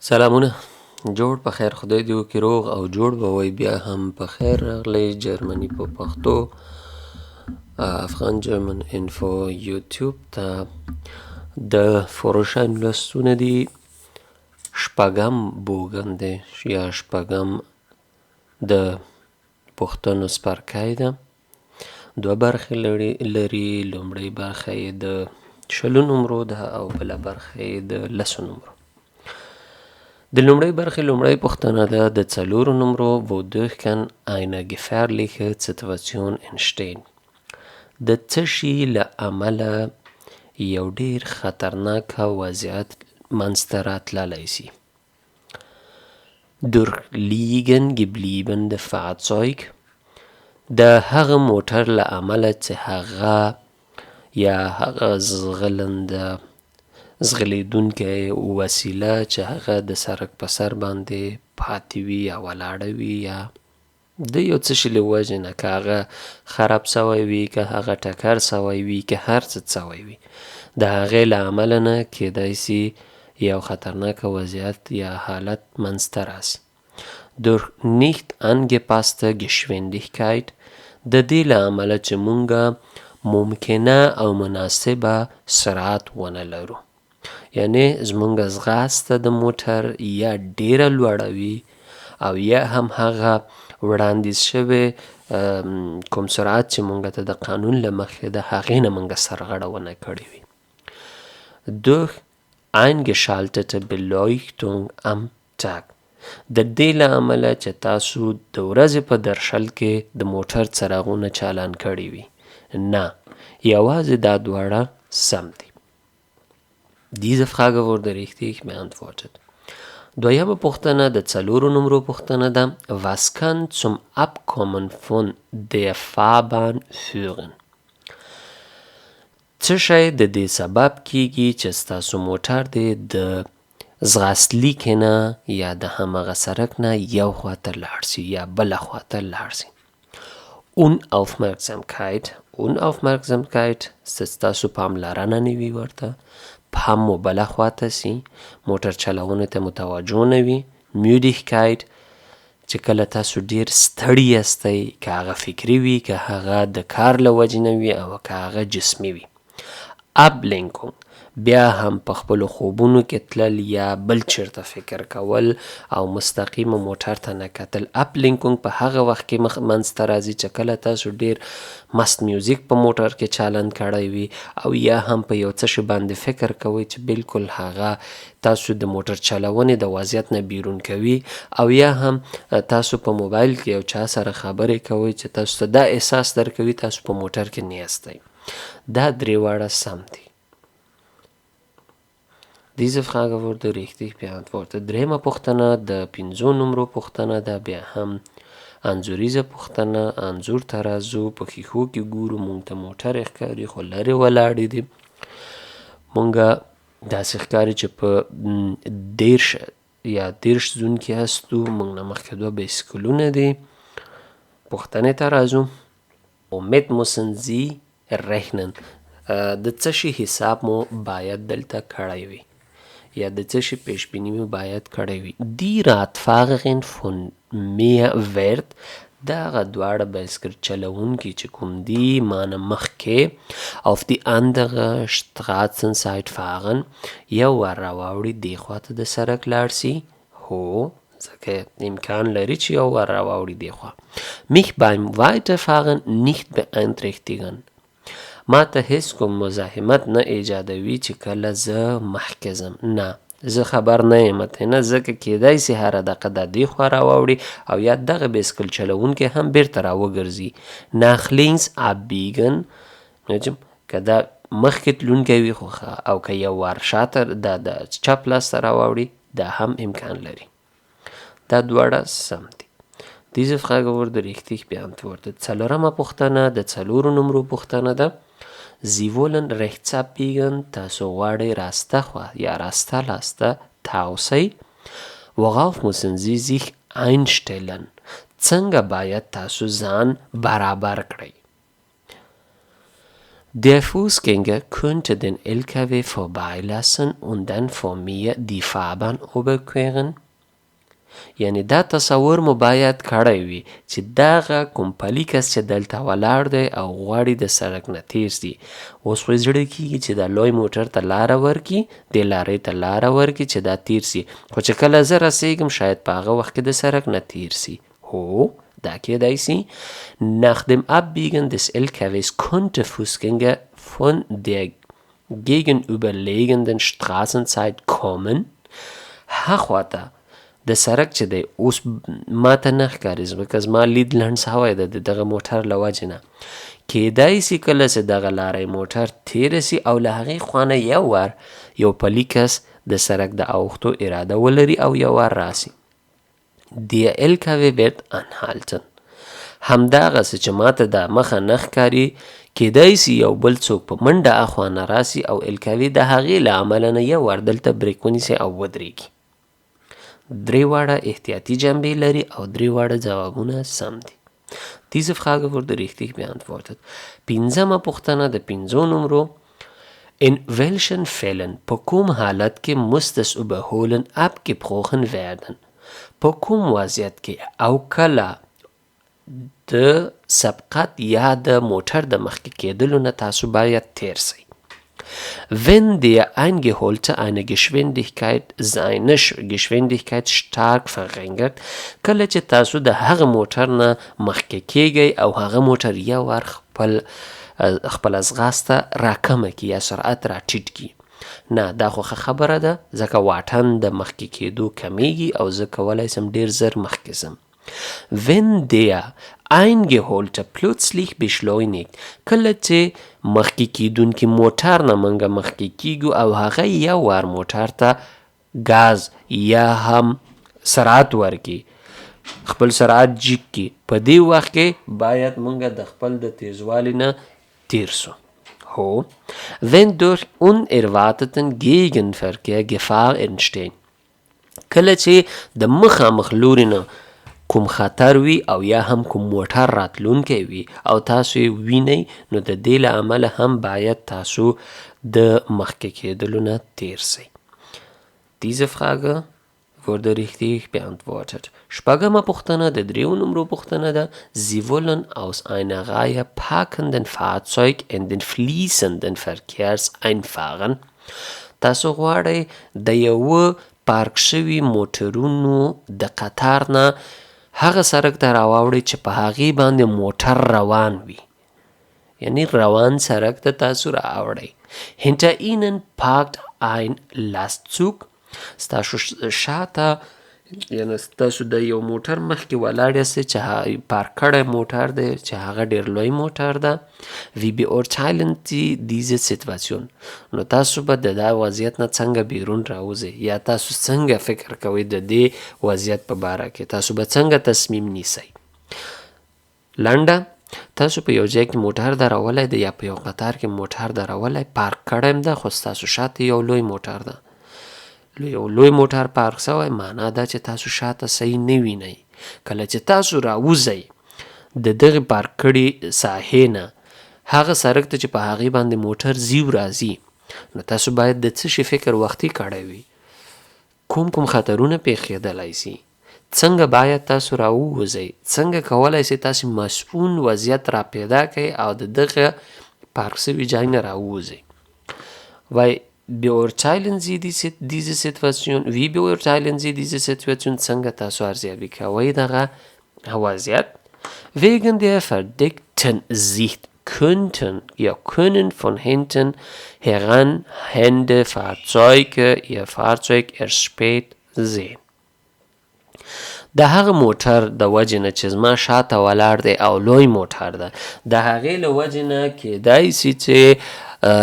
سلامونه جوړ په خیر خدای دې وکړي روغ او جوړ به وئ بیا هم په خیر راغلئ جرمني په پښتو افغان جرمن انفو یوټیوب ته. د Führerschein لوستونه دي شپږم Bogen دی یا شپږم د پوښتنو څپرکی ده. دوه برخې لري لومړۍ برخه یې د شلو نمرو ده او بله برخه یې د لسو نمرو. د لومړۍ برخې لومړۍ پوښتنه ده د څلورو نمرو wodurch kann eine gefährliche Situation entstehen د څه شي له امله یو ډېر خطرناکه وضعیت منځته راتللی سي؟ Durch liegen gebliebene Fahrzeug د هغه موټر له امله چې هغه یا هغه ځغلنده ځغلېدونکی وسیله چې هغه د سرک په سر باندې پاتې وي یا ولاړه وي یا د یو څه شي له وجې نه که هغه خراب سوی وي که هغه ټکر سوی وي که هر څه سوی وي د هغې له امله نه کیدای سي یو خطرناکه وضعیت یا حالت منځته راسي. Durch nicht angepasste Geschwindigkeit د دې له امله چې مونږه ممکنه او مناسبه سرعت ونه لرو یعنې زمونږ ځغاسته د موټر یا ډېره لوړه وي او یا هم هغه وړاندیز شوی کوم سرعت چې مونږ ته د قانون له مخې د هغې نه مونږ سرغړونه کړې وي. Durch eingeschaltete Beleuchtung am Tag د دې له امله چې تاسو د ورځې په درشل کې د موټر څراغونه چالان کړي وي. نه، یوازې دا دواړه سم دي. Diese Frage wurde richtig beantwortet. دویمه پوښتنه د څلورو نمرو پوښتنه ده. Was kann zum Abkommen von der Fahrbahn führen؟ څه شی د دې سبب کیږي چې ستاسو موټر دې د ځغاستلیکې نه یا د همغه سرک نه یو خواته لاړ سي یا بله خواته لاړ سي؟ Unaufmerksamkeit Unaufmerksamkeit چې ستاسو پاملرنه نه وي ورته، پام مو بله خواته سي، موټر چلونې ته مو توجه نه وي. Müdigkeit چې کله تاسو ډېر ستړي یاستئ، که هغه فکري وي، که هغه د کار له وجې نه وي او که هغه جسمي وي. Ablenkung بیا هم په خپلو خوبونو کې تلل یا بل چېرته فکر کول او مستقیم موټر ته نه کتل. Ablenkung په هغه وخت کې منځته راځي چې کله تاسو ډېر مست میوزیک په موټر کې چالان کړی وي او یا هم په یو څه شي باندې فکر کوئ چې بالکل هغه تاسو د موټر چلونې د وضعیت نه بیرون کوي او یا هم تاسو په موبایل کې یو چا سره خبرې کوئ چې تاسو ته دا احساس درکوي تاسو په موټر کې نه یاستئ. دا درې واړه سم دي. Diese Frage wurde richtig beantwortet. درېیمه پوښتنه د پنځو نمرو پوښتنه ده، بیا هم انځوریزه پوښتنه. انځور ته راځو، په ښیښو کې ګورو، مونږ ته موټرې ښکاري خو لرې ولاړې دي. مونږ داسې ښکاري چې په 30 یا 30 زون کې هستو، مونږ نه مخکې دوه بایسکلونه دي. پوښتنې ته راځو. Womit müssen Sie rechnen؟ د څه شي حساب مو باید دلته کړی وي یا د څه شي پیشبیني مو باید کړی وي؟ Die Radfahrerin von mir wird دغه دواړه بایسکل چلوونکي چې کوم دي ما نه مخکې auf die andere Straßenseite fahren یو وار راواوړي دې خواته د سرک لاړ سي، هو ځکه امکان لري چې یو وار راواوړي دې خوا. Mich beim Weiterfahren nicht beeinträchtigen ما ته هیڅ کوم مزاحمت نه ایجادوي چې کله زه مخکې ځم. نه، زه خبر نه یم ترې نه، ځکه کیدای سي هره دقیقه دا دې خوا راواوړي او یا دغه بایسکل چلوونکی هم بیرته راوګرځي. Nach links abbiegen که دا مخکې تلونکی وي خو ښه، او که یو وار شاته دا د چپ لاس ته راواوړي دا هم امکان لري. دا دواړه سم دي. Diese Frage wurde richtig beantwortet. څلورمه پوښتنه د څلورو نمرو پوښتنه ده. Sie wollen rechts abbiegen تاسو غواړئ راسته خوا یا راسته لاسته تاو سئ. Worauf müssen Sie sich einstellen؟ څنګه باید تاسو ځان برابر کړئ؟ Der Fußgänger könnte den LKW vorbeilassen und dann vor mir die Fahrbahn überqueren. یعنی دا تصور مو باید کړی وي چې دغه کوم پلي کس چې دلته ولاړ دی او غواړي د سړک نه تیر سي، اوس خو یې زړه کیږي چې دا لوی موټر ته لاره ورکړي، دې لارۍ ته لاره ورکړي چې دا تیر سي، خو چې کله زه رسیږم شاید په هغه وخت کې د سړک نه تیر سي. هو، دا کیدای سي. Nach dem Abbiegen des LKWs könnte Fußgänger von der gegenüberliegenden Straßenseite kommen. هاخواته د سرک چې دی اوس ماته نه ښکاري، ځکه زما لید لنډ سوی دی د دغه موټر له وجې نه. کیدای سي کله چې دغه لارۍ موټر تېره سي او له هغې خوا نه یو وار یو پلي کس د سرک د اوښتو اراده ولري او یو وار راسي. Der LKW wird anhalten. همدغسې چې ماته دا مخه نه ښکاري، کیدای سي یو بل څوک په منډه اخوا نه راسي او LKW د هغې له امله نه یو وار دلته بریک ونیسي او ودرېږي. درې واړه احتیاطي جنبې لري او درې واړه ځوابونه سم دي. Diese Frage wurde richtig beantwortet. پنځمه پوښتنه د پنځو نمرو. In welchen Fällen په کوم حالت کې muss das Überholen abgebrochen werden؟ په کوم وضعیت کې او کله د سبقت یا د موټر د مخکې کېدلو نه تاسو باید تیر سئ؟ Wenn der Eingeholte eine Geschwindigkeit seine Geschwindigkeit stark verringert، کله چې تاسو د هغه موټر نه مخکې کیږئ او هغه موټر یو وار خپله ځغاسته راکمه کړي یا سرعت راټیټ کړي. نه، دا خو ښه خبره ده، ځکه واټن د مخکې کېدو کمیږي او زه کولی سم ډیر زر مخکې ځم. Wenn der Eingeholte plötzlich beschleunigt، کله چې مخکې کېدونکي موټر نه موږ مخکې کیږو او هغه یو وار موټر ته ګاز یا هم سرعت ورکړي، خپل سرعت جیګ کړي، په دې وخت کې باید موږ د خپل د تیزوالي نه تیر سو. هو. Wenn durch unerwarteten Gegenverkehr Gefahr entsteht، کله چې د مخامخ لوري نه کوم خطر وي او یا هم کوم موټر راتلونکی وي او تاسو یې وینئ، نو د دې له امله هم باید تاسو د مخکې کېدلو نه تیر سئ. Diese Frage wurde richtig beantwortet. شپږمه پوښتنه د دریو نمرو پوښتنه ده. Sie wollen aus einer Reihe parkenden Fahrzeug in den fließenden Verkehrs einfahren. تاسو غواړئ د یوه پارک شوي موټرونو د قطار نه هغه سرک ته راواوړئ چې په هغې باندې موټر روان وي، یعنی روان سرک ته تاسو راوړئ. Hinter Ihnen parkt ein Lastzug. ستاسو شاته، یعنی ستاسو د یو موټر مخکې ولاړ یاستئ چې پارک کړی موټر دی چې هغه ډېر لوی موټر ده. Wie beurteilen Sie diese Situation؟ نو تاسو به د دا وضعیت نه څنګه بیرون راوځئ، یا تاسو څنګه فکر کوئ د دې وضعیت په باره کې، تاسو به څنګه تصمیم نیسئ؟ لنډه، تاسو په یو ځای کې موټر درولی دی یا په یو قطار کې موټر درولی، پارک کړی هم ده، خو ستاسو شاته یو لوی موټر ده، یو لوی موټر پارک سوی، معنا دا چې تاسو شاته صحیح نه وینئ. کله چې تاسو راوځئ د دغې پارک کړې ساحې نه هغه سرک ته چې په هغې باندې موټر ځي او راځي، نو تاسو باید د څه شي فکر وختي کړی وي، کوم کوم خطرونه پېښېدلی سي، څنګه باید تاسو راووځئ، څنګه کولی سئ تاسو مسؤل وضعیت را پیدا کړئ او د دغه پارک سوي ځای نه راووځئ. وای beurteilen Sie diese Situation؟ Wie beurteilen Sie diese Situation؟ څنګه تاسو ارزیابي کوئ دغه وضعیت؟ Wegen der verdeckten Sicht könnten ja können von hinten heranhende Fahrzeuge ihr Fahrzeug erst spät sehen. د هغه موټر د وجې نه چې زما شاته ولاړ دی او لوی موټر ده، د هغې له وجې نه کیدای سي چې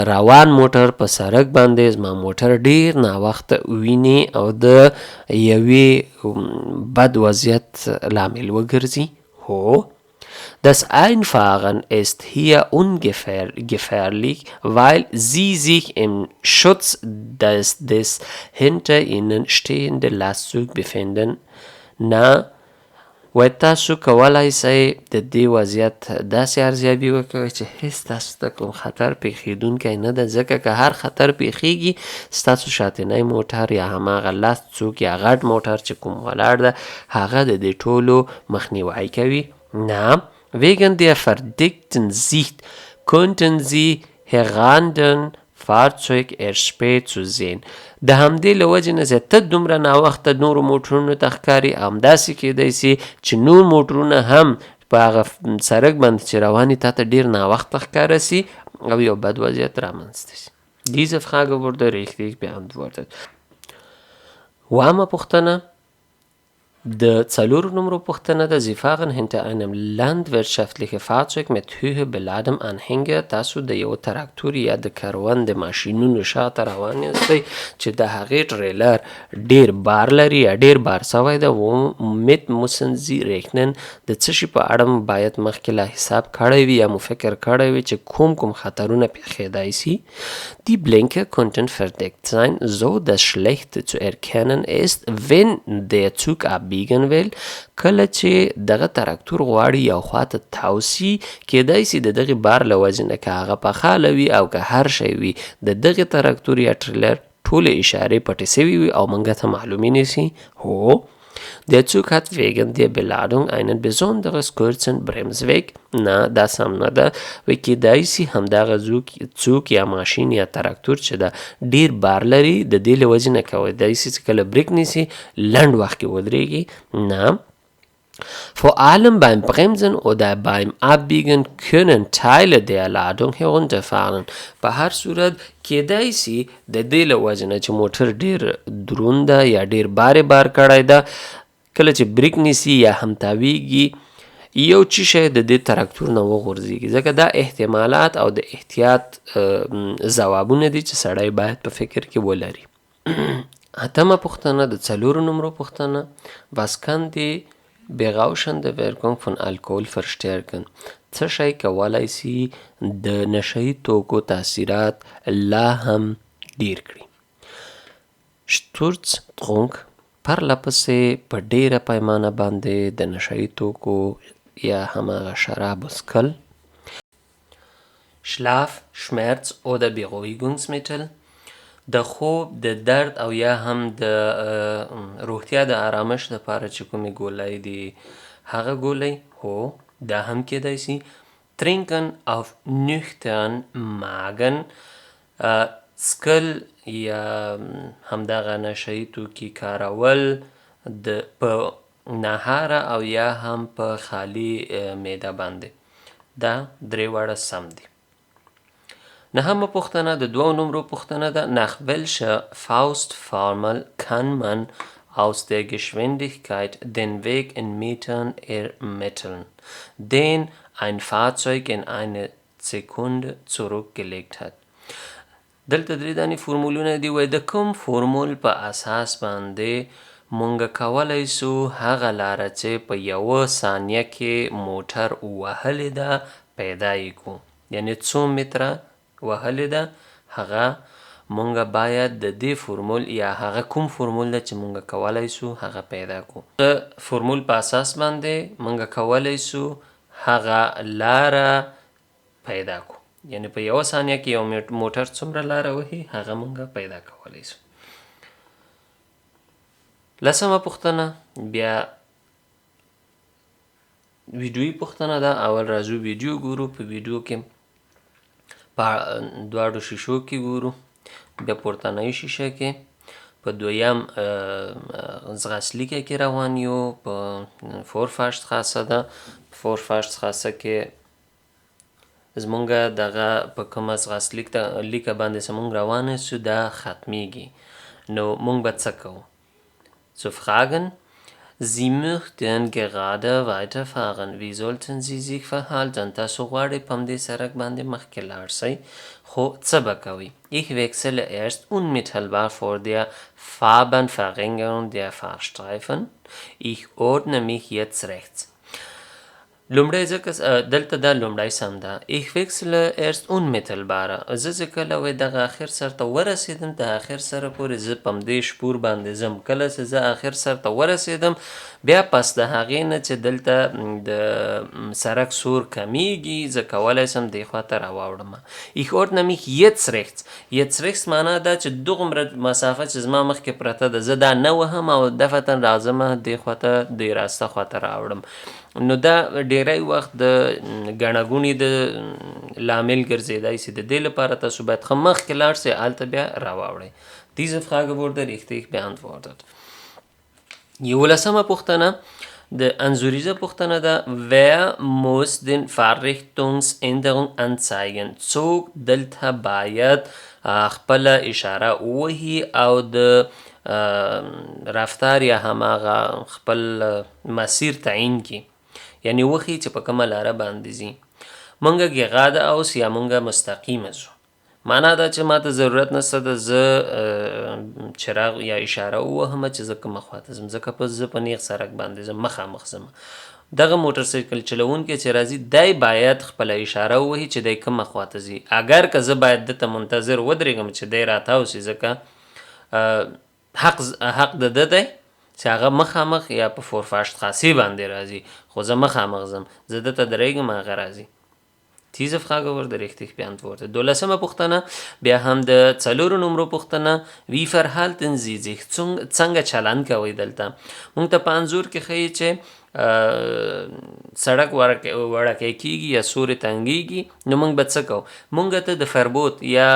روان موټر په سرک باندې زما موټر ډیر ناوخته وویني او د یوې بد وضعیت لامل وګرځي. هو. Das Einfahren ist hier ungefährlich, weil Sie sich im Schutz des hinter Ihnen stehenden Lastzug befinden. نه، وای تاسو کولای سئ د دې وضعیت داسې ارزیابي وکړئ چې هیڅ تاسو ته کوم خطر پیښیدونکی نه ده، ځکه که هر خطر پیښیږي ستاسو شاتنی موټر یا هماغه لاس څوک یا غټ موټر چې کوم ولاړ ده هغه د دې ټولو مخنیوی کوي. نه، wegen der verdeckten Sicht könnten Sie herannenden Fahrzeug erst spät zu sehen. د همدې له وجې نه چې ته دومره ناوخته نورو موټرونو ته ښکاري، همداسې کیدای سي چې نور موټرونه هم په هغه سړک باندې چې روان دي تا ته ډېر ناوخته ښکاره سي او یو بد وضعیت رامنځته سي. Diese Frage wurde richtig beantwortet. اوومه پوښتنه د څلورو نمرو پوښتنه ده. Sie fahren hinter einem landwirtschaftlichen Fahrzeug mit höher beladenem Anhänger. تاسو د یو تراکتور یا د کروند ماشینونو شاته روان یاستئ چې د هغې ټریلر ډیر بار لري یا ډیر بار سوی ده. Womit müssen Sie rechnen؟ د څه شي په اړه مو باید مخکې لا حساب کړی وي یا مو فکر کړی وي چې کوم کوم خطرونه پیښېدای سي. Die Blinker könnten verdeckt sein, so dass schlecht zu erkennen ist, wenn der Zug abbiegen will. کله چې دغه تراکتور غواړي یو خواته تاو سي، کیدای سي د دغې بار له وجې نه که هغه پخاله وي او که هر شی وي، د دغې تراکتور یا ټریلر ټولې اشارې پټې سوي وي او موږ ته معلومې نه سي. هو، Der Zug hat wegen der Beladung einen besonders kurzen Bremsweg. نه، دا سم نه ده. وی کیدای سي همدغه څوک یا ماشین یا تراکتور چې ده ډیر بار لري، د دې له وجې نه کیدای سي چې کله بریک نیسي لنډ وخت کې ودرېږي. نه، Vor allem beim Bremsen oder beim Abbiegen können Teile der Ladung herunterfahren. په هر صورت کیدای سي د دې له وجې نه چې موټر ډیر دروند ده یا ډیر بار یې بار کړی ده، کله چې بریک نیسي یا هم تاویږي یو څه شی د دې تراکتور نه وغورځیږي، ځکه دا احتمالات او د احتیاط ځوابونه دي چې سړی باید په فکر کې ولري. اتمه پوښتنه د څلورو نمرو پوښتنه. Was kann die berauschende Wirkung von Alkohol verstärken؟ څه شی کولای سي د نشه یي توکو تاثیرات لا هم ډیر کړي؟ Sturztrunk، پرله پسې په ډیره پیمانه باندې د نشه یي توکو یا هماغه شرابو څښل، Schlaf, Schmerz oder Beruhigungsmittel، د خوب د درد او یا هم د روغتیا د آرامش لپاره چې کومې ګولۍ دي هغه ګولۍ، هو دا هم کیدای سي. Trinken auf nüchtern Magen، څښل یا همدغه نشه یي توکي کارول د په ناهاره او یا هم په خالي معده باندې، دا درې واړه سم دي. نهمه پوښتنه د دوو نمرو پوښتنه ده. Nach welcher Faustformel kann man aus der Geschwindigkeit den Weg in Metern ermitteln, den ein Fahrzeug in einer Sekunde zurückgelegt hat؟ دلته درې دانې فورمولونه دي. وایي د کوم فورمول په اساس باندې مونږ کولی سو هغه لاره چې په یوه ثانیه کې موټر وهلې ده پیدا یې کړو، یعنې څو متره وهلې ده هغه مونږ باید د دې فورمول یا هغه کوم فورمول ده چې مونږ کولی سو هغه پیدا کړو. د فورمول په اساس باندې مونږ کولی سو هغه لاره پیدا کړو، یعنې په یوه ثانیه کې یو موټر څومره لاره وهي هغه مونږ پیدا کولی سو. لسمه پوښتنه بیا ویډیويي پوښتنه ده. اول راځو ویډیو ګورو، په ویډیو کې په دواړو شیشو کې ګورو، بیا پورتنۍ شیشه کې، په دویم ځغاسلیکه کې روان یو، په Vorfahrstraße ده. Vorfahrstraße کې زمونږ دغه په کومه ځغاستلیکه لیکه باندې چې مونږ روان سو دا ختمیږي، نو مونږ به څه کوو؟ Zu fragen: Sie möchten gerade weiterfahren. Wie sollten Sie sich verhalten؟ تاسو غواړئ په همدې سړک باندې مخکې لاړ سئ، خو څه به کوئ؟ Ich wechsle erst unmittelbar vor der Fahrbahnverringerung der Fahrstreifen. Ich ordne mich jetzt rechts. لومړی ځکه دلته دا لومړی سم ده. Ich wechsle erst unmittelbar. زه چې کله وای دغه اخر سر ته ورسېدم، د اخر سره پورې زه په همدې Spur باندې ځم. کله چې زه اخر سر ته ورسېدم، بیا پس د هغې نه چې دلته د سرک سور کمیږي، زه کولی سم دې خوا ته راواوړم. Ich ordne mich jetzt rechts. Jetzt rechts معنا دا چې دغومره مسافه چې زما مخکې پرته ده، زه دا نه وهم او دفعتاً راځم دې خوا ته، دې راسته خوا ته راوړم. نو دا ډیری وخت د ګڼه ګوڼې د لامل ګرځېدای سي. د دې لپاره تاسو باید ښه مخکې لاړ سئ، هلته بیا راواوړئ. Diese Frage wurde richtig beantwortet. یولسمه پوښتنه د انځوریزه پوښتنه ده. Wer muss den Fahrrichtungsänderung anzeigen؟ څوک دلته باید خپله اشاره ووهي او د رفتار یا هماغه خپل مسیر تعیین کړي، یعنی وښیي چې په کومه لاره باندې ځي. مونږ geradeaus یا مونږ مستقیمه ځو، معنا دا چې ماته ضرورت نشته ده زه چراغ یا اشاره ووهم چې زه کومه خواته ځم، ځکه زه په نیغ سرک باندې ځم، مخامخ ځم. دغه موټر سایکل چلوونکی چې راځي، دی باید خپله اشاره ووهي چې دی کومه خواته ځي. اګر که زه باید ده ته منتظر ودرېږم چې دی راتاو سي، ځکه حق د ده دی چې هغه مخامخ یا په Vorfahrstraße باندې راځي، خو زه مخامخ ځم، زه ده ته درېږم، هغه راځي. Diese Frage wurde richtig beantwortet. دولسمه پوښتنه بیا هم د څلورو نمرو پوښتنه. Wie verhalten Sie sich؟ څنګه چلند کوئ دلته؟ مونږ ته په انځور کې ښیي چې سړک وړکی کیږي یا سورې تنګیږي، نو مونږ به څه کوو؟ مونږ ته د Verbot یا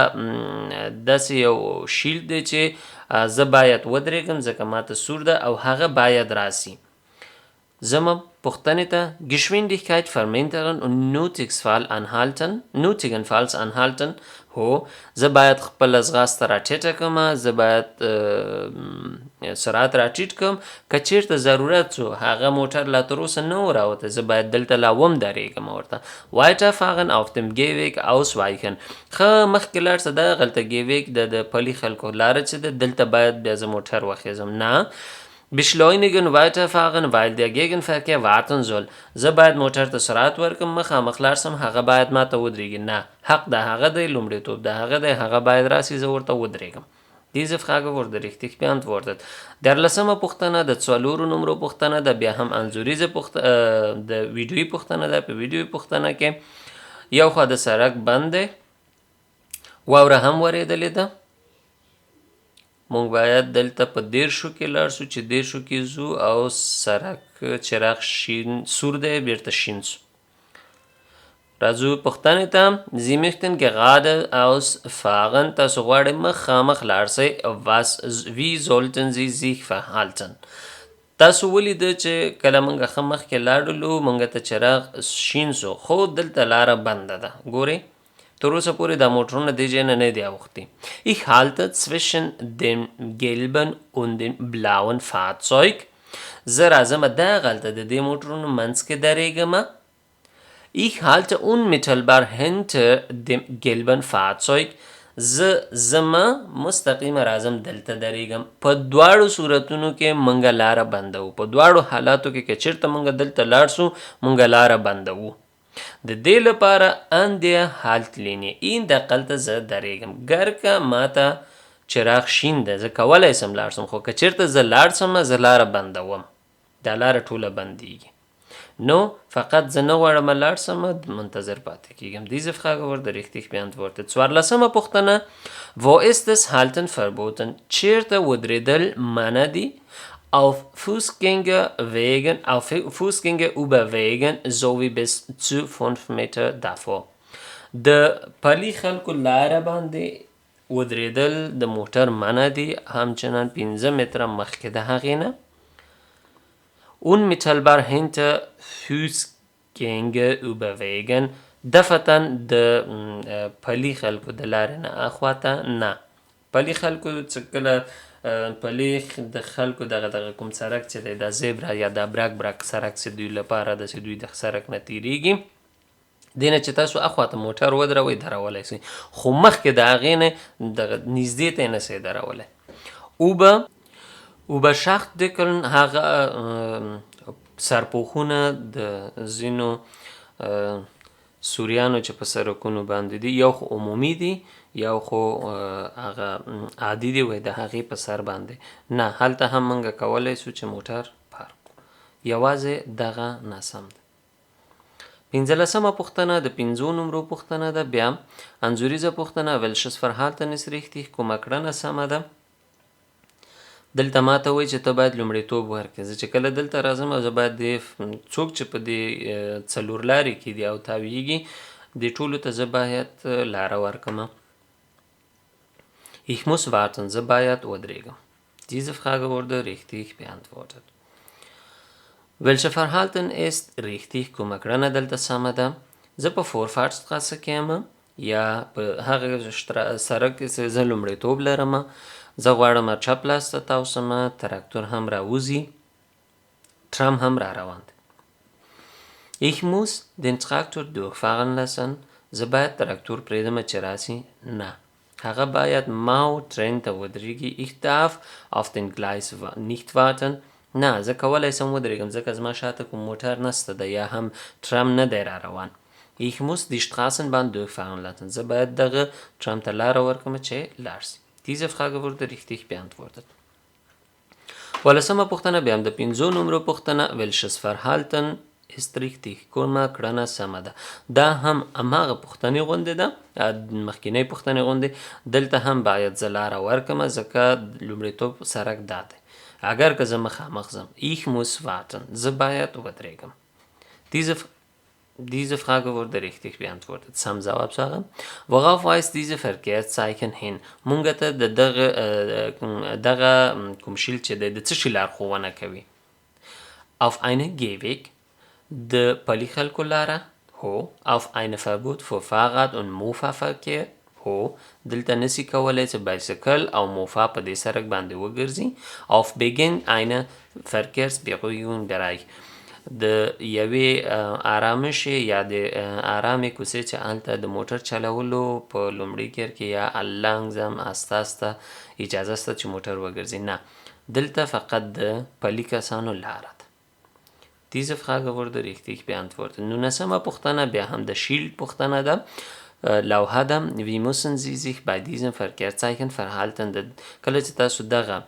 داسې یو Schild دی چې زه باید ودرېږم ځکه ماته سور ده او هغه باید راسي. زما پوښتنې ته Geschwindigkeit vermindern und nötigenfalls anhalten، nötigenfalls anhalten. هو، زه باید خپله ځغاسته راټیټه کړم، زه باید سرعت راټیټ کړم. که چیرته ضرورت سو، هغه موټر لا تر اوسه نه و راوتی، زه باید دلته لا وم درېږم ورته. Weiterfahren auf dem Gehweg ausweichen. ښه مخکې لاړ شه، دغلته Gehweg د پلي خلکو لاره چې ده، دلته باید بیا زه موټر وخیزم. نه، beschleunigen weiterfahren weil der Gegenverkehr warten soll. زه باید موټر ته سرعت ورکړم، مخامخ لاړ سم، هغه باید ماته ودرېږي. نه، حق د هغه دی، لومړیتوب د هغه دی، هغه باید راسي، زه ورته ودرېږم. Diese Frage wurde richtig beantwortet. دیارلسمه پوښتنه د څلورو نمرو پوښتنه ده، بیا هم انځوریزه د ویډیويي پوښتنه ده. په ویډیويي پوښتنه کې یو خوا د سړک بند دی، واوره هم ورېدلې ده، مونږ باید دلته په 30 کې لاړ سو، چې 30 کې ځو او سړک چراغ شین سور دی، بیرته شین سو. راځو پوښتنې ته. Sie möchten geradeaus fahren. تاسو غواړئ مخامخ لاړ سئ. Was wie sollten Sie sich verhalten؟ تاسو ولیده چې کله مونږ ښه مخکې لاړلو، مونږ ته چراغ شین سو، خو دلته لاره بنده ده. ګورئ، تر اوسه پورې دا موټرونه دې ځای نه نه دي اوښتي. Ich halte zwischen dem gelben und dem blauen Fahrzeug. زه راځم دغلته د دې موټرونو منځ کې درېږم. Ich halte unmittelbar hinter dem gelben Fahrzeug. زه ځمه مستقیمه راځم دلته درېږم. په دواړو صورتونو کې مونږ لاره بندوو، په دواړو حالاتو کې که چېرته مونږ دلته لاړ سو، مونږ لاره بندوو. د دې لپاره an der Haltlinie این دقلته زه درېږم. ګر که ماته چراغ شین ده، زه کولی سم لاړ سم، خو که چېرته زه لاړ سم، زه لاره بندوم، دا لاره ټوله بندیږي. نو فقط زه نه غواړم لاړ سم، منتظر پاتې کیږم. Diese Frage wurde richtig beantwortet. څوارلسمه پوښتنه. Wo ist es Halten verboten؟ چیرته ودرېدل منع دي؟ Auf Fußgängerwegen, auf Fußgängerüberwegen sowie bis zu 5 Meter davor. د پلي خلکو لاره باندې ودرېدل د موټر منع دي، همچنان 5 متره مخکې د هغې نه. Unmittelbar hinter Fußgängerüberwegen دفعتاً د پلي خلکو د لارې نه اخواته نه. پلي خلکو چې کله پلي د خلکو دغه کوم سړک چې دی، دا زیبرا یا دا برک برک سړک چې دوی لپاره ده، چې دوی د سړک نه تېرېږي، دې نه چې تاسو اخواته موټر ودروئ، درولی سئ، خو مخکې د هغې نه دغه نږدې ته یې نه سئ درولی. اوبه Schachtdeckeln هغه سرپوښونه د ځینو سوریانو چې په سرکونو باندې دي، یو خو عمومي دي، یو خو هغه عادي دي، وایي د هغې په سر باندې نه، هلته هم موږ کولی سو چې موټر پارک کړو، یوازې دغه ناسم ده. پنځلسمه پوښتنه د پنځو نمرو پوښتنه ده، بیا انځوریزه پوښتنه، welches Verhalten ist richtig، کومه کړنه سمه ده؟ دلته ماته وایي چې ته باید لومړیتوب ورکړې. زه چې کله دلته راځم، زه باید د څوک چې په دې څلور لارې کې دي او تاویږي، دې ټولو ته زه باید لاره ورکړم. Ich muss warten، زه باید ودرېږم. Diese Frage wurde richtig beantwortet. Welche Verhalten ist richtig؟ کومه کړنه دلته سمه ده؟ زه په Vorfahrtsstraße کې یم یا په هغه سرک کې چې زه لومړیتوب لرم، زه غواړم چپ لاس ته تاو سم، تراکتور هم راوځي، ترام هم را روان دی. Ich muss den Traktor durchfahren lassen، زه باید تراکتور پرېږدم چې راسي؟ نه، هغه باید ما او ترین ته ودرېږي. Ich darf auf den Gleis nicht warten، نه، زه کولی سم ودرېږم ځکه زما شاته کوم موټر نسته دی یا هم ترام نه دی را روان. Ich muss die Straßenbahn durchfahren lassen، زه باید دغه ترام ته لاره ورکړم چې لاړ سي. Diese Frage wurde richtig beantwortet. ولسمه پوښتنه بیا هم د پنځو نمرو پوښتنه، welches Verhalten ist richtig؟ کومه کړنه سمه ده؟ دا هم هماغه پوښتنې غوندې ده، مخکینۍ پوښتنې غوندې. دلته هم باید زه لاره ورکړم ځکه لومړیتوب سرک دا دی، اګر که زه مخامخ ځم. Ich muss warten، زه باید ودرېږم. Diese Frage wurde richtig beantwortet. سم ځواب څه؟ Worauf weist diese Verkehrszeichen hin؟ مونږ ته د دغه کوم شیلد چې دی د څه شي لارښوونه کوي؟ Auf einen Gehweg، د پلي خلکو لاره، هو. Auf eine Verbot für Fahrrad- und Mofa-Verkehr، هو. دلته نسی کولی چې بایسکل او موفا په دې سرک باندې وګرځي. Auf Beginn einer Verkehrsberuhigung Bereich، د یوې آرامشې یا د آرامې کوڅې چې هلته د موټر چلولو په لومړي ګیر کې یا langsam استه استه اجازه شته چې موټر وګرځي. نه، دلته فقط د پلي کسانو لاره ده. Diese Frage wurde richtig beantwortet. نولسمه پوښتنه بیا هم د شیلد پوښتنه ده، لوحه ده. Wie müssen Sie sich bei diesem Verkehrszeichen verhalten؟ کله چې تاسو دغه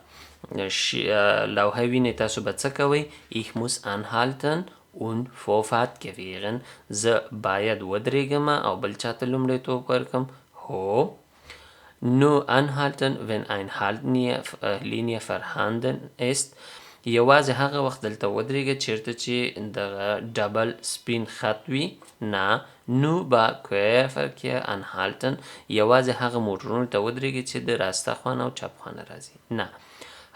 لوحه وینئ تاسو به څه کوئ؟ Ich muss anhalten und Vorfahrt gewähren، زه باید ودرېږم او بل چاته لومړیتوب ورکړم. هو. Nur anhalten wenn ein Haltlinie vorhanden ist، یوازې هغه وخت دلته ودرېږه چېرته چې دغه ډبل سپین خط وي. نه، nur bei Querverkehr anhalten، یوازې هغه موټرونو ته ودرېږئ چې د راسته خوا نه او چپ خوا نه راځي. نه،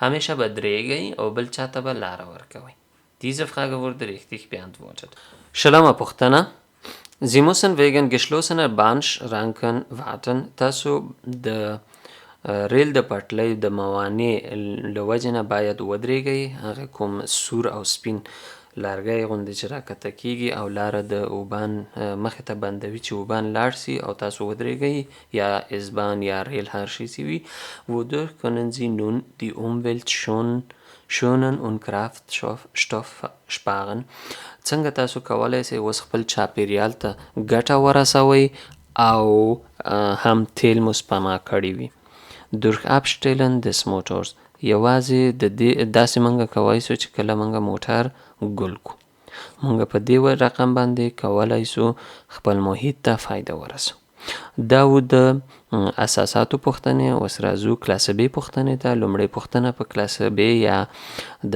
همیشه به درېږئ او بل چاته به لاره ورکوئ. Diese Frage wurde richtig beantwortet. شلمه پوښتنه، Sie müssen wegen geschlossener Bahnschranken warten. تاسو د ریل د پټلۍ د موانع له وجې نه باید ودرېږئ. هغه کوم سور او سپین لارګی غوندې چې راکته کېږي او لاره د اوبان مخې ته بندوي چې اوبان لاړ سي او تاسو ودرېږئ، یا S-Bahn یا ریل هر شی چې وي. Wodurch können Sie nun die Umwelt schonen und Kraftstoff sparen؟ څنګه تاسو کولی سئ اوس خپل چاپیریال ته ګټه ورسوئ او هم تیل مو سپما کړي وي؟ Durch Abstellen des Motors، یوازې د دې داسې مونږ کولی سو چې کله مونږ موټر ګل کو، مونږ په دې رقم باندې کولی سو خپل محیط ته فایده ورسو. دا و د اساساتو پوښتنې. اوس راځو Klasse B پوښتنې ته. لومړۍ پوښتنه په Klasse B یا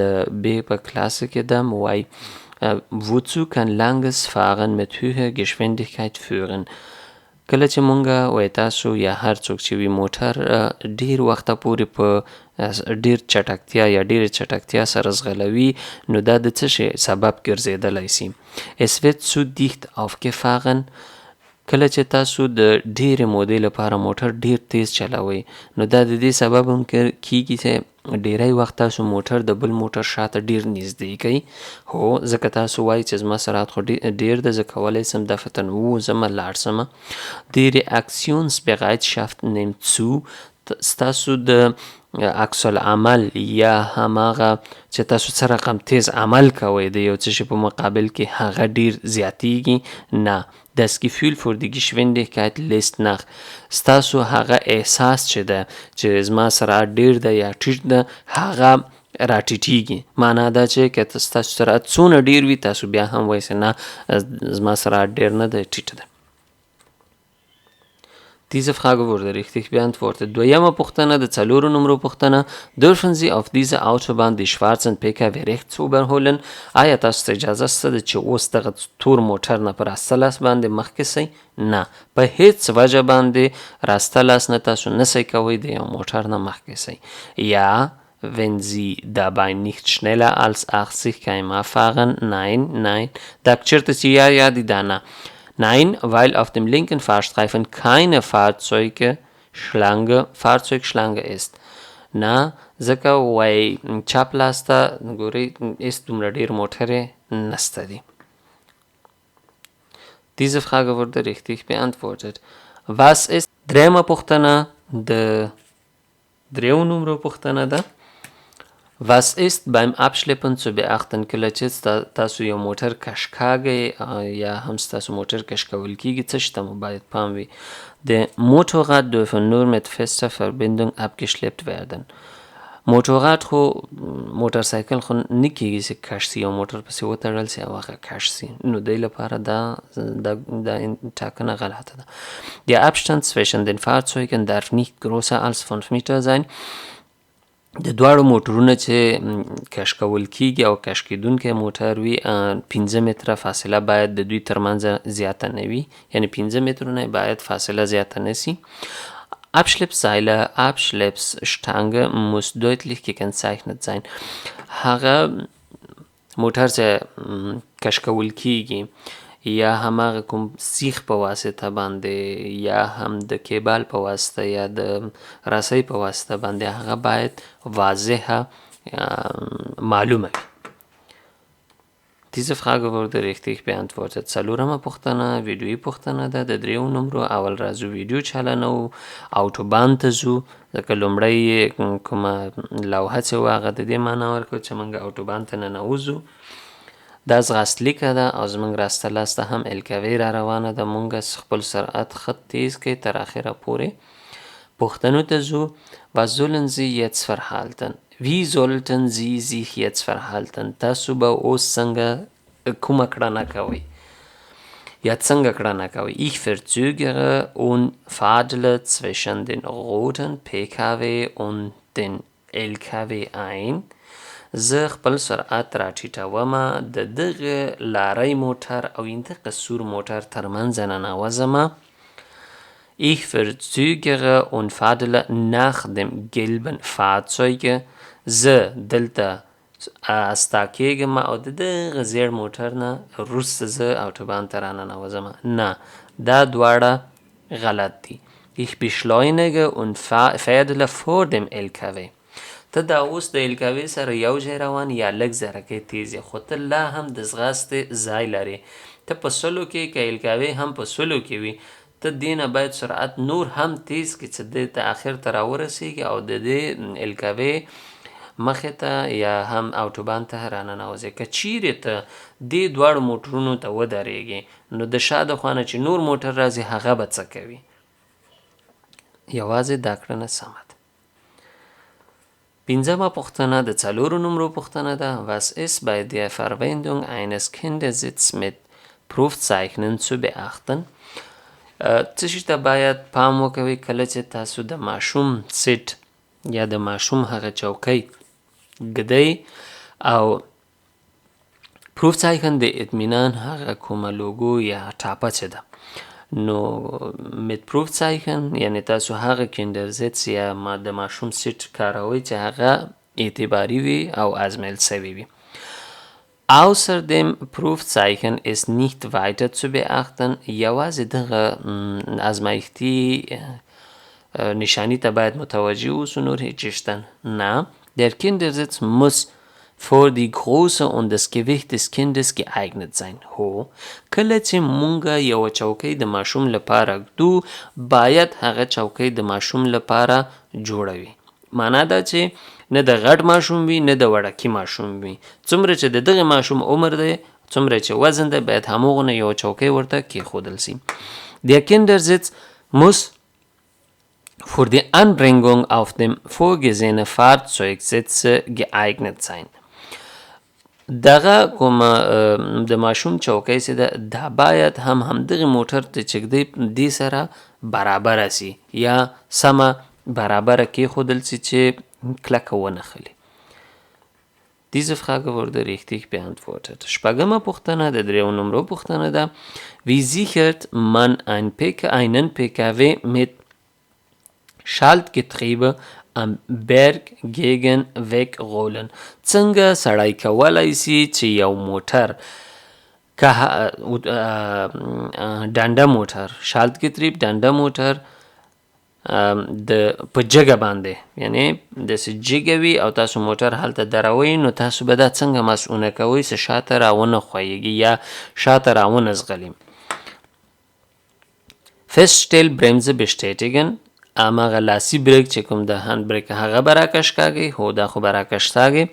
د B په کلاس کې ده، وایي wozu kann langes Fahren mit höherer Geschwindigkeit führen؟ کله چې مونږ وای تاسو یا هر څوک چې وي موټر ډیر وخته پورې په ډیر چټکتیا یا ډیرې چټکتیا سره ځغلوي، نو دا د څه شي سبب ګرځېدلی سي؟ Es wird zu dicht aufgefahren. کله چې تاسو د ډیرې مودې لپاره موټر ډیر تیز چلوئ، نو دا د دې سبب هم کیږي چې ډیری وخت تاسو موټر د بل موټر شاته ډیر نږدې کوئ. هو، ځکه تاسو وایئ چې زما سرعت خو ډیر دی، زه کولی سم دفتن ووځم لاړ سم. Die Reaktionsbereitschaft nimmt zu. ستاسو د عکس العمل یا هم هغه چې تاسو څه رقم تیز عمل کوئ د یو څه شي په مقابل کې هغه ډیر زیاتیږي؟ نه. Das Gefühl für die Geschwindigkeit lässt nach. ستاسو هغه احساس چې ده چې زما سرعت ډیر ده یا ټیټ ده هغه راټیټیږي. معنا دا چې که ستاسو سرعت څونه ډیر وي تاسو بیا هم وایئ چې نه زما سرعت ډیر نه دی ټیټ ده. Diese Frage wurde richtig beantwortet. دویمه پوښتنه د څلورو نمرو پوښتنه: Dürfen Sie auf dieser Autobahn die schwarzen PKW rechts überholen؟ آیا تاسو ته اجازه شته ده چې اوس دغه تور موټر نه په راسته لاس باندې مخکې سئ؟ نه، په هیڅ وجه باندې راسته لاس نه تاسو نه سئ کوئ د یو موټر نه مخکې سئ. یا wenn Sie dabei nicht schneller als 80 km/h fahren. Nein, nein. دا که چېرته چې یا یا دي دا نه. Nein, weil auf dem linken Fahrstreifen keine Fahrzeugschlange ist. نه، ځکه وایي چپ لاس ته ګورئ هېڅ دومره ډېر موټرې نسته دي. Diese Frage wurde richtig beantwortet. Was ist درېیمه پوښتنه د دریو نمرو پوښتنه ده. Was ist beim Abschleppen zu beachten؟ کله چې تاسو یو موټر کش کاږئ یا هم ستاسو موټر کش کول کیږي څه شي ته مو باید پام وي؟ د Motorrad dürfen nur mit fester Verbindung abgeschleppt werden. موټرات خو موټر سایکل خو نه کیږي چې کش سي، یو موټر پسې وتړل سي او هغه کش سي، نو دی لپاره دا دا دا ټاکنه غلطه ده. Der Abstand zwischen den Fahrzeugen darf nicht größer als 5 Meter sein. د دواړو موټرونه چې کش کول کیږي او کش کیدونکی موټر وي 5 متره فاصله باید د دوی ترمنځ زیاته نه وي، یعنی 5 مترو نه باید فاصله زیاته نه سي. Abschleppseile, Abschleppstange muss deutlich gekennzeichnet sein. هغه موټر چې کش کول کیږي یا هماغه کوم سیخ په واسطه باندې یا هم د کیبل په واسطه یا د رسۍ په واسطه باندې هغه باید واضحه معلومه وي. Diese Frage wurde richtig beantwortet. څلورمه پوښتنه ویډیويي پوښتنه ده د دریو نمرو. اول راځو ویډیو چالانوو، اوټوبان ته ځو، ځکه لومړی یې کومه لوحه چې وه هغه د دې معنا ورکړه چې موږ اوټوبان ته ننوځو. دا ځغاستلیکه ده او زموږ راسته لاس ته هم LKW را روانه ده. موږ خپل سرعت ښه تیز کړئ تر اخره پورې. پوښتنو ته ځو. Was sollen Sie jetzt verhalten؟ Wie sollten Sie sich jetzt verhalten؟ تاسو به اوس څنګه کومه کړنه کوئ یا څنګه کړنه کوئ؟ Ich verzögere und fadle zwischen den roten PKW und den LKW ein. زه خپل سرعت راټیټومه، د دغه لارۍ موټر او دغه سور موټر ترمنځ ننوځمه. Ich verzögere und fadle nach dem gelben Fahrzeug. زه دلته استا کېږم او د دغه زیړ موټر نه وروسته زه اوټوبان ته راننوځم. نه، دا دواړه غلط دي. Ich beschleunige und fädle vor dem LKW. ته دا اوس د LKW سره یو ځای روان یا لږ ذرکې تیز یې، خو ته لا هم د ځغاستې ځای لرې. ته په سلو کې که LKW هم په سلو کې وي، ته دې نه باید سرعت نور هم تیز کړې چې دې ته اخر ته راورسېږي او د دې LKW مخې ته یا هم اوټوبان ته راننوځې. که چیرې ته دې دواړو موټرونو ته ودرېږې نو د شا د خوا نه چې نور موټر راځي هغه به څه کوي؟ یوازې دا کړنه سمه ده. پنځمه پوښتنه د څلورو نمرو پوښتنه ده. Was ist bei der Verwendung eines Kindersitzes mit Prüfzeichen zu beachten؟ څه شي ته باید پام وکوئ کله چې تاسو د ماشوم سیټ یا د ماشوم هغه چوکۍ ږدئ او Prüfzeichen د اطمینان هغه کومه لوګو یا ټاپه چې ده، نو mit Prüfzeichen یعنی تاسو هغه Kindersitz یا د ماشوم سیټ کاروئ چې هغه اعتباري وي او ازمیل سوی وي. Außer dem Prüfzeichen ist nicht weiter zu beachten. یوازې دغه ازمایښتي نشاني ته باید متوجه اوسو، نور هیڅ شي شته نه. Der Kindersitz muss für die Größe und das Gewicht des Kindes geeignet sein. هو، کله چې مونږ یوه چوکۍ د ماشوم لپاره ږدو باید هغه چوکۍ د ماشوم لپاره جوړه وي. معنا دا چې نه د غټ ماشوم وي نه د وړکي ماشوم وي، څومره چې د دغه ماشوم عمر دی، څومره چې وزن دی، باید هماغونه یوه چوکۍ ورته کېښودل سي. Der Kindersitz muss für die Anbringung auf dem vorgesehenen Fahrzeugsitz geeignet sein. دغه کومه د ماشوم چوکۍ چې ده، دا باید هم همدغې موټر ته چې ږدئ دې سره برابره سي یا سمه برابره کېښودل سي چې کلکه ونه خلي. Diese Frage wurde richtig beantwortet. شپږمه پوښتنه د دریو نمرو پوښتنه ده. Wie sichert man einen PKW mit Schaltgetriebe am Berg gegen Wegrollen؟ څنګه سړی کولای سي چې یو موټر که ډنډه موټر، Schaltgetriebe ډنډه موټر د په جګه باندې، یعنې داسې جګه وي او تاسو موټر هلته دروئ، نو تاسو به دا څنګه مصؤنه کوئ چې شاته راونه ښویږي یا شاته راونه ځغلي؟ Feststellbremse bestätigen، هماغه لاسي بریک چې کوم د هاند بریک هغه به راکش کاږئ، هو دا خو به راکش کاږئ.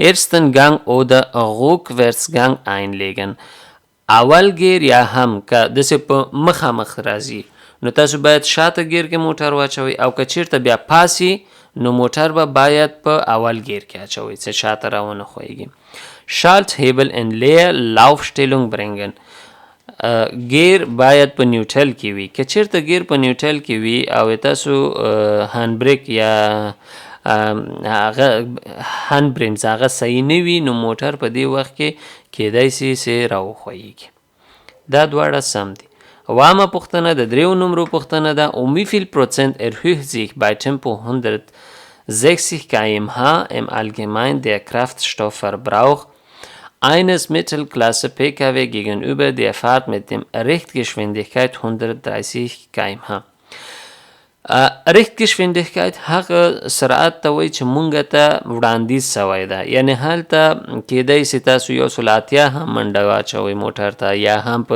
Ersten Gang oder Rückwärtsgang einlegen، اول ګیر یا هم که داسې په مخامخ راځي نو تاسو باید شاته ګیر کې موټر واچوئ، او که چیرته بیا پاسي نو موټر به باید په اول ګیر کې اچوئ چې شاته راونه ښویږي. Schalthebel in Leerlaufstellung bringen، ګیر باید په نیوټرل کې وي. که چیرته ګیر په نیوټرل کې وي او تاسو هاند بریک یا هغه هاند بریمز هغه صحیح نه وي، نو موټر په دې وخت کې کیدای سي چې راوښویږي. دا دواړه سم دي. اوومه پوښتنه د دریو نمرو پوښتنه ده. Um wie viel Prozent erhöht sich bei Tempo 160 km/h im Allgemeinen der Kraftstoffverbrauch eines Mittelklasse PKW gegenüber der Fahrt mit dem Richtgeschwindigkeit 130 km/h؟ Richtgeschwindigkeit هغه سرعت ته وایي چې مونږ ته وړاندیز سوی ده، یعنې هلته کیدای سي تاسو 180 هم منډه واچوئ موټر ته، یا هم په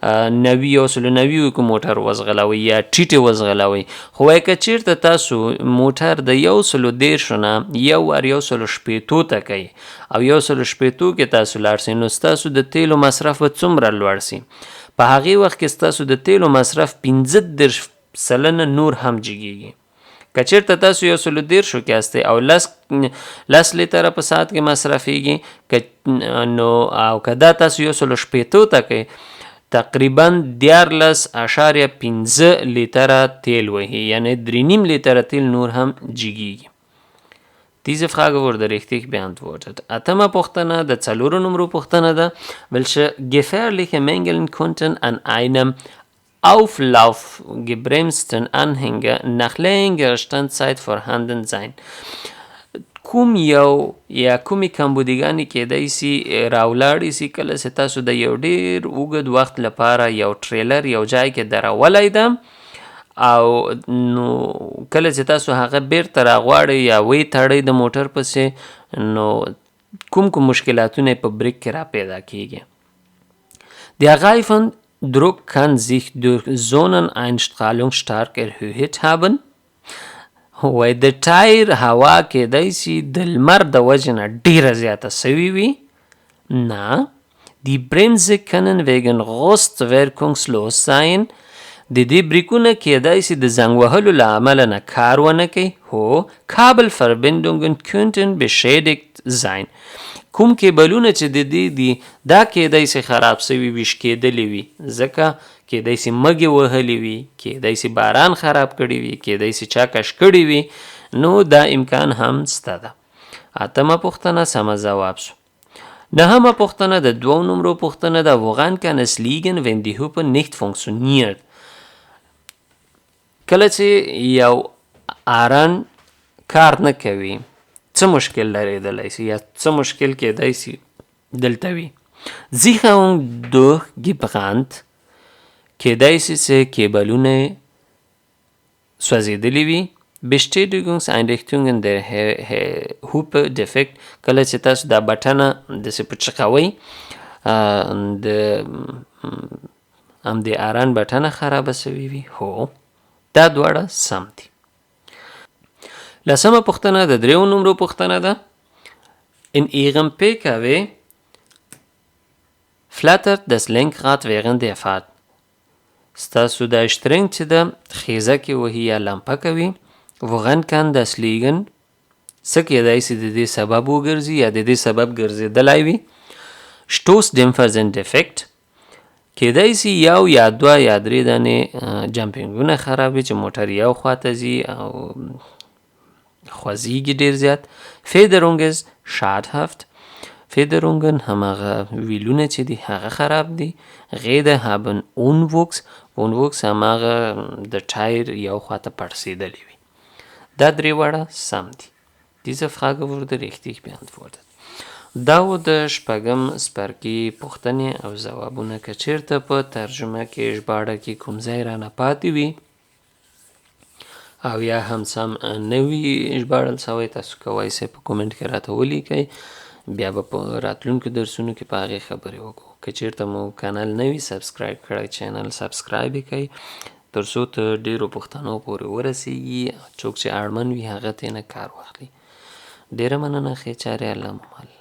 90 190 کې موټر وځغلوئ یا ټیټې وځغلوئ. خو وایي که چیرته تاسو موټر د 130 نه یو وار 160 ته کوئ او 160 کې تاسو لاړ سئ، نو ستاسو د تیلو مصرف به څومره لوړ سي؟ په هغې وخت کې ستاسو د تیلو مصرف 35% نور هم جګیږي. که چیرته تاسو 130 کې یاستئ او لس لیتره په ساعت کې مصرفیږي، نو او که دا تاسو 160 ته کوئ، تقریبا 13.5 لیتره تیل وهي، یعنې درې نیم لیتره تیل نور هم جګیږي. Diese Frage wurde richtig beantwortet. اتمه پوښتنه د څلورو نمرو پوښتنه ده. Welche gefährliche Mängel könnten an einem auflaufgebremsten Anhänger nach längerer Standzeit vorhanden sein؟ کوم یو یا کومې کمبودیګانې کیدای سي راولاړې سي کله چې تاسو د یو ډیر اوږد وخت لپاره یو ټریلر یو ځای کې درولی ده، او نو کله چې تاسو هغه بیرته راغواړئ یا ویې تړئ د موټر پسې، نو کوم کوم مشکلاتونه په بریک کې را پیدا کیږي؟ Der Reifendruck kann sich durch Sonneneinstrahlung stark erhöht haben. وایي د ټایر هوا کیدای سي د لمر د وجې نه ډیره زیاته سوې وي. نه. Die Bremse können wegen Rost wirkungslos sein. د دې بریکونه کیدای سي د زنګ وهلو له امله نه کار ونه کوي. هو. Kabelverbindungen könnten beschädigt sein. کوم کیبلونه چې د دې دي دا کیدای سي خراب سوي وي، شکېدلي وي، ځکه کیدای سي مږې وهلي وي، کیدای سي باران خراب کړي وي، کیدای سي چا کش کړي وي، نو دا امکان هم سته ده. اتمه پوښتنه سمه ځواب سو. نهمه پوښتنه د دوو نمرو پوښتنه ده. Woran kann es liegen, wenn die Hupe nicht funktioniert؟ کله چې یو آرن کار نه کوي، څه مشکل لرېدلی سي یا څه مشکل کیدای سي دلته وي؟ Sicherung durchgebrannt، کیدای سي چې کیبلونه سوځېدلي وي. Bestätigungseinrichtungen der Hupe defekt، کله چې تاسو دا بټنه داسې پچقوئ، د همدې آرن بټنه خرابه سوې وي. هو، دا دواړه سم دي. لسمه پوښتنه د دریو نمرو پوښتنه ده. In Ihrem PKW flattert das Lenkrad während der Fahrt. ستاسو دا شترنګ چې ده خیزه کې وهي یا لمپه کوي. Woran kann das liegen؟ څه کیدای سي د دې سبب وګرځي یا د دې سبب ګرځېدلی وي؟ Stoßdämpfer sind defekt. کیدای سي یو یا دوه یا درې دانې جمپینګونه خراب وي چې موټر یو خواته ځي او خوځیږي ډیر زیات. Federung ist schadhaft. Federungen هماغه ویلونه چې دي هغه خراب دي. Räder haben Unwuchs. Unwuchs هماغه د ټایر یو خواته پړسېدلې وي. دا درې واړه سم دي. Diese Frage wurde richtig beantwortet. دا و د شپږم څپرکي پوښتنې او ځوابونه. که چېرته په ترجمه کې ژباړه کې کوم ځای رانه پاتې وي او یا هم سم نه وي ژباړل سوی، تاسو کوای سئ په کومنټ کې راته ولیکئ، بیا به په راتلونکو درسونو کې په هغې خبرې وکړو. که چېرته مو کانال نه وي سبسکرایب کړی، چینل سبسکرایب یې کړئ تر څو تر ډېرو پښتنو پورې ورسېږي، څوک چې اړمن وي هغه ترېنه کار واخلي. ډېره مننه، ښې چارې، الله مو مل.